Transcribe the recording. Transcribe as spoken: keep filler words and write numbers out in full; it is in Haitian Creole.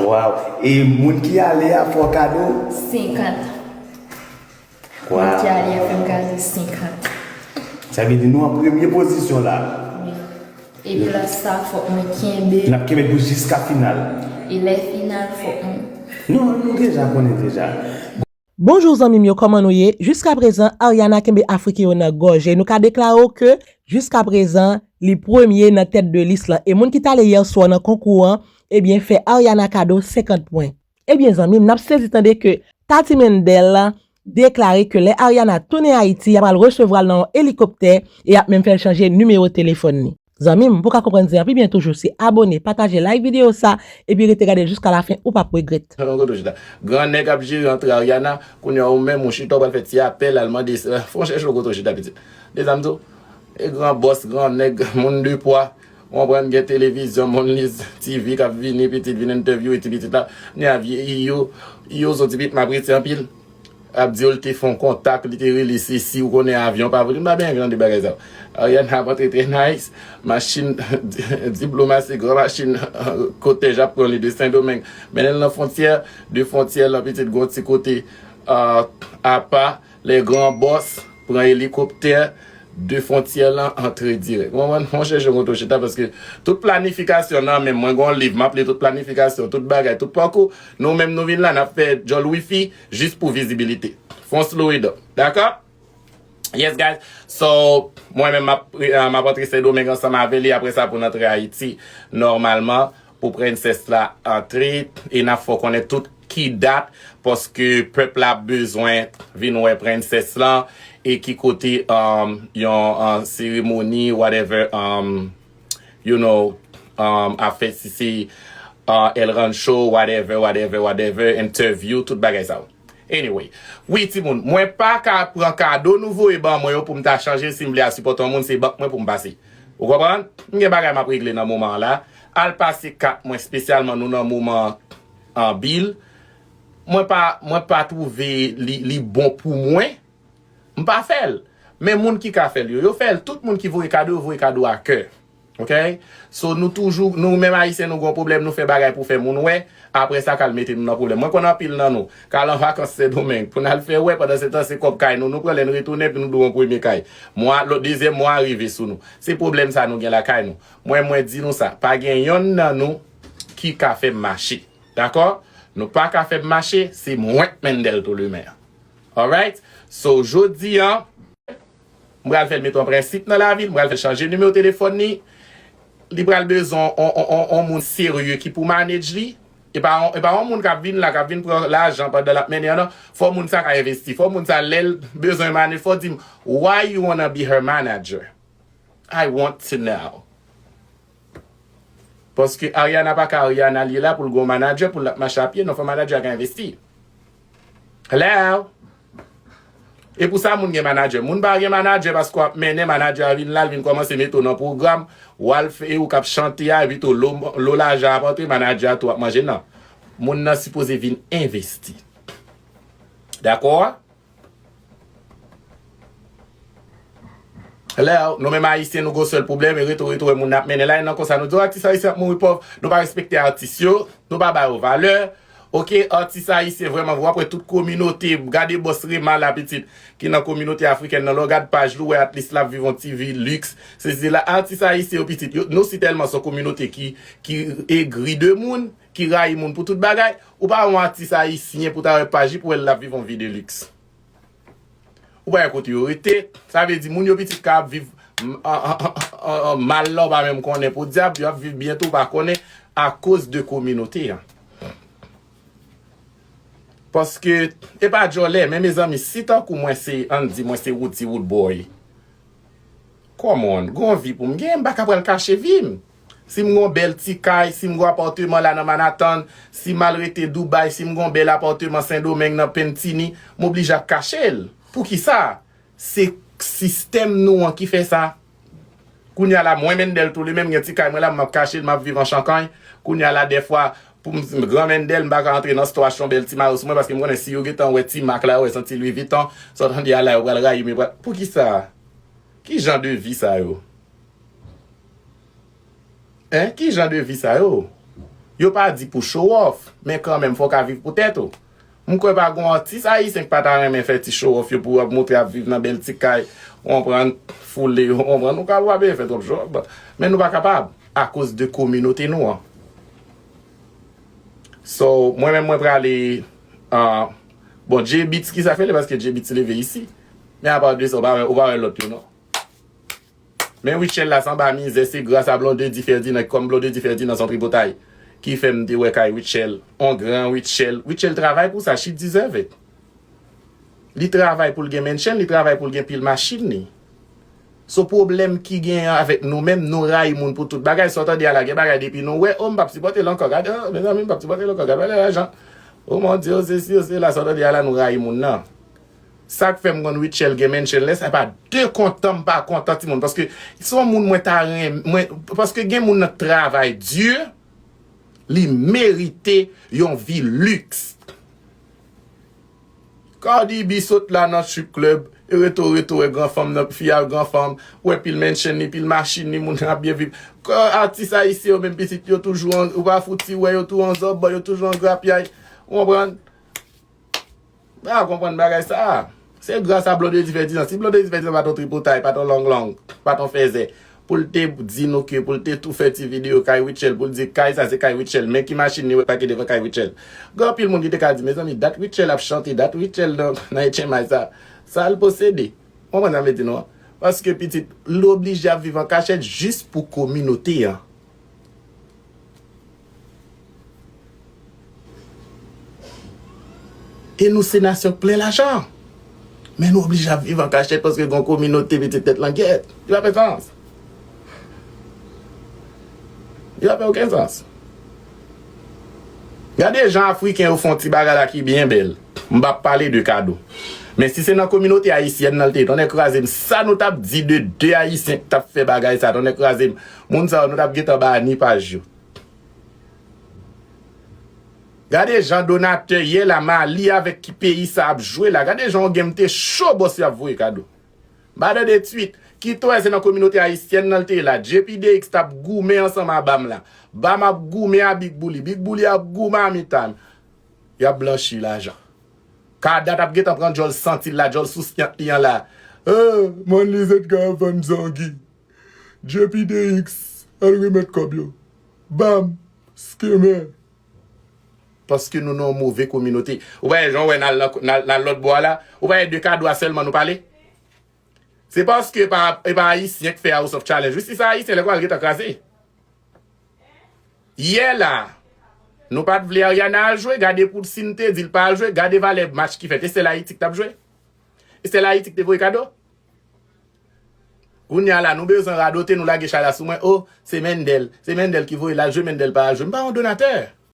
Waw. E moun ki ale a fè w kado? Senkant. Waw. Ki ale a fè m kado senkant. Sa vle di nou an premye pozisyon la. Wi. E plas sa fòk mwen kenbe. N ap kenbe pou jiska final. E lè final fòk mwen. Non, nou deja konnen deja. Bonjou zanmi m yo, kòman nou ye? Jiska prezan, Ariana kenbe Afriken yo nan gòj e nou ka deklare w ke jiska prezan, li premye nan tèt de lis lan. E moun ki t ale yè swa nan konkou an, ebyen fè Ariana kado senkant pwen. Ebyen zanmi m, n ap sezi tande ke Tati Mendel deklare ke lè Ariana tounen Ayiti, y ap al resevwa l nan yon elikoptè e y ap menm fè l chanje nimewo telefòn li. Zanmi m, pou w ka konprann zen an pi byen toujou, se abone, pataje, like videyo sa, epi rete gade l jiska lafen, ou p ap regrèt. Yon kote w chita. Gran nèg ap jere antre Ariana, kounye a ou menm ou chita, ou pral fè ti apèl, al mande, fè w chèche yon kote w chita pitit. Dezam tou, e gran bòs, gran nèg, moun de pwa, ou konprann, gen televizyon, Monliz T V k ap vini, pitit, vin entèvyouwe ti pitit la, ni a vye Iyo, Iyo se yon ti pitit m apresye anpil. Ap di yo l te fè yon kontak, li te rele sesi, ou konnen avyon pa vole, m pa byen tande bagay sa yo. Ariana ap antre trè nice, machin diplomasi, gran machin kotèj ap pran li de Sendomeng, mennen l nan fwontyè, de fwontyè lan pitit gon ti kote apa, lè gran bòs pran elikoptè, de fwontyè lan antre dirèk. Ou konprann? Fè w chèche yon kote w chita paske tout planifikasyon nan men m, mwen gon liv, m ap li tout planifikasyon, tout bagay, tout pakou. Nou menm nou vin la, n ap fè djòl wifi jis pou vizibilite. Fon slow it up. Dakò? Yes, guys. So, mwen menm, m ap, m ap antre Sendomeng ansanm avè li. Apre sa, pou n antre Ayiti, nòmalman, pou prensès la antre. E n ap fè w konnen tout ki dat, paske pèp la ap bezwen vin wè prensès lan. E ki kote um, yon uh, seremoni, whatever, um, you know, um, ap fèt, si se uh, El Rancho, whatever, whatever, whatever, interview, tout bagay sa yo. Anyway, wi timoun, mwen pa ka pran kado nou voye ban mwen yo pou m ta chanje l, si m vle al sipòte yon moun, se bank mwen pou m pase. Ou konprann? M gen bagay m ap regle nan moman an la. Al pase kat mwen, espesyalman nou nan moman an bil. Mwen pa, mwen pa twouve li, li bon pou mwen. M pa fè l. Men moun ki ka fè l yo, yo fè l. Tout moun ki voye kado, yo voye kado a kè. Ok? So, nou toujou, nou menm Ayisyen, nou gon pwoblèm, nou fè bagay pou fè moun wè. Apre sa, k al mete nou nan pwoblèm. Mwen konn anpil nan nou k al an vakans Sendomeng pou n al fè wè, pandan se tan, se kòb kay nou, nou pran lè n retounen, epi nou dwe yon premye kay. Mwa, lòt dezyèm mwa a rive sou nou. Se pwoblèm sa nou gen lakay nou. Mwen, mwen di nou sa, pa gen yonn nan nou ki ka fè m mache. Dakò? Nou pa ka fè m mache, se mwen k Mendel Tolemaire. Alright? So, jodi an, m pral fè l mete yon prensip nan lavi l, m pral fè l chanje nimewo telefòn li. Li pral bezwen on, on, on, on moun serye ki pou manage li. E pa on, e pa on moun k ap vin la, k ap vin pran lajan pandan l ap mennen an, non. Fò moun sa ka envesti. Fò moun sa, lè l bezwen manage, fò di m, why you wanna be her manager? I want to know. Paske Ariana pa ka Ariana, li la pou l gon manager, pou l ap mache a pye, non, fò manager a ka envesti. Hello? E pou sa moun gen manager. Moun pa gen manager paske w ap mennen manager a vin la, l vin kòmanse mete w nan pwogram, w al fè ou k ap chante a, epi tou lo, lo lajan ap antre, manager a tou ap manje nan. Moun nan sipoze vin envesti. Dakò? Hello, nou menm Ayisyen, nou gon sèl pwoblèm, e reto, reto, wè moun ap mennen la, e nan konsa nou di, atis ayisyen ap mouri pòv, nou pa respekte atis yo, nou pa ba yo valè. Ok, atis ayisyen vrèman, w ap wè tout kominote, gade bòs Rema la pitit, ki nan kominote afrikèn nan, lè w gad paj li, w wè atis la ap viv yon ti vi liks, sesi la, atis ayisyen yo pitit, yo, nou si tèlman se yon kominote ki, ki egri de moun, ki rayi moun pou tout bagay, ou pa wè yon atis ayisyen pou ta wè paj li pou wè l ap viv yon vi de liks. Ou pa wè kote yo rete. Sa vle di moun yo pitit ka ap viv m- an- an- an- an- an- mal la, ou pa menm konnen podyab, yo ap viv byen tou, ou pa konnen, akoz de kominote an. Paske, e pa djòlè, men mezanmi, si tankou mwen se, ann di mwen se Woody Woodboy, come on, gon vi pou m gen, m pa ka pral kache vi m. Si m gon bèl ti kay, si m gon apatman la nan Manhattan, si m al rete Dubai, si m gon bèl apatman Sendomeng nan Pentini, m oblije ap kache l. Poukisa? Se sistèm nou an ki fè sa. Kounye a la, mwen Mendel Tolemaire, m gen ti kay mwen la, m ap kache l, m ap viv an Chankany. Kounye a la, dèfwa, pou m, Gran Mendel, m pa ka antre nan stò achte yon bèl ti mayo sou mwen, paske m konnen si yo gentan wè ti mak la, yo wè se yon ti Louis Vuitton, sa w tande a la, yo pral rayi m, yo pral, poukisa? Ki jan de vi sa yo? Hein? Ki jan de vi sa yo? Yo pa di pou show off, men kanmenm fò w ka viv pou tèt ou. M kwè pa gon atis ayisyen k pa ta renmen fè ti show off yo pou ap montre ap viv nan bèl ti kay, w konprann, foule, w konprann, nou ka w pa bezwen fè twòp show off, men nou pa kapab akoz de kominote nou an. So, mwen menm mwen prale, ah, bon, J-Beatz ki sa fè li paske J-Beatz leve isi. Men apa de sa, ou pa wè, ou pa wè lòt yo non. Men Rutshelle la sanba mizè, se gras a Blondedy Ferdinand, kòm Blondedy Ferdinand se yon tripotay ki fè m te wè kay Rutshelle, on gran Rutshelle. Rutshelle travay pou sa, she deserve it. Li travay pou l gen mansion, li travay pou l gen pil machin li. So pwoblèm ki gen avèk nou menm, nou rayi moun pou tout bagay. Sa w tande a la, gen bagay depi nou wè, oh, m p ap sipòte l ankò. Gade, oh, mezanmi, m p ap sipòte l ankò. Gade, gade lajan. Oh mon Dieu, se si, se la, sa w tande a la, nou rayi moun nan. Sa k fè m konn Rutshelle gen mansion lè sa pa de kontan m pa kontan timoun. Paske se yon moun mwen ta renmen, mwen, paske gen moun nan travay di, li merite yon vi liks. Cardi B sot la nan strip club, e reto reto wè gran fanm nan, fi a gran fanm, wè pil mansion ni, pil machin ni, moun nan ap byen viv. Atis ayisyen yo menm pitit yo toujou an, ou pa fouti wè yo tou an zòbò, yo toujou an grapyay. Ou konprann? Pa konprann bagay sa. Se gras a Blondedy Ferdinand. Si Blondedy Ferdinand pa t on tripotay, pa t on long long, pa t on fèzè, pou l te di nou ke, pou l te tou fè ti videyo kay Rutshelle, pou l di kay sa se kay Rutshelle, men ki machin li wè pake devan kay Rutshelle. Gen anpil moun ki te ka di, mezanmi, dat Rutshelle ap chante, dat Rutshelle nan, nan H M I sa, sa l posede. Ou konprann sa m vle di nou an? Paske pitit, l oblije ap viv an kachèt jis pou kominote an. E nou se nasyon k plen lajan. Men nou oblije ap viv an kachèt paske gon kominote pitit tèt langyèt. Li pa fè sans. Li pa fè okenn sans. Gade jan Afriken yo fè yon ti bagay la ki byen bèl. M p ap pale de Kado. Men si se nan kominote ayisyèn nan l te ye, tonnè kraze m, sa nou t ap di de de Ayisyen k t ap fè bagay sa, tonnè kraze m. Moun sa yo, nou t ap gentan bani paj yo. Gade jan donatè yè la, Mali avèk ki peyi sa ap jwe la. Gade jan yon game te cho bòs yo ap voye Kado. M pa tande twit. Kito wè se nan kominote ayisyèn nan l te ye la. J P D X t ap goumen ansanm a Bam la. Bam ap goumen a Big Bully. Big Bully ap goumen a Midtime. Y ap blanchi lajan. Kada t ap gentan pran djòl santi l la, djòl sousnyant li an la. Eh, Monn Lizèt ka vann zangi. J P D X, al remèt kòb yo. Bam, skemè. Paske nou nan yon move kominote. Ou pa wè jan w wè n al nan, n al, n al lòt bò a la? Ou pa wè de Kado a sèlman nou pale? Se paske e pa, e pa Ayisyen k fè House of Challenge. Wi, si se Ayisyen, lè kwa l gentan kraze. Yè la, nou pa t vle Ariana al jwe, gade pou si n te di l pa al jwe, gade valè match ki fèt. E sèl Ayiti k t ap jwe? E sèl Ayiti k te voye Kado? Kounye a la, nou bezwen radote, nou lage chay la sou mwen. Oh, se Mendel. Se Mendel ki voye l al jwe, Mendel pa al jwe. M pa yon donatè.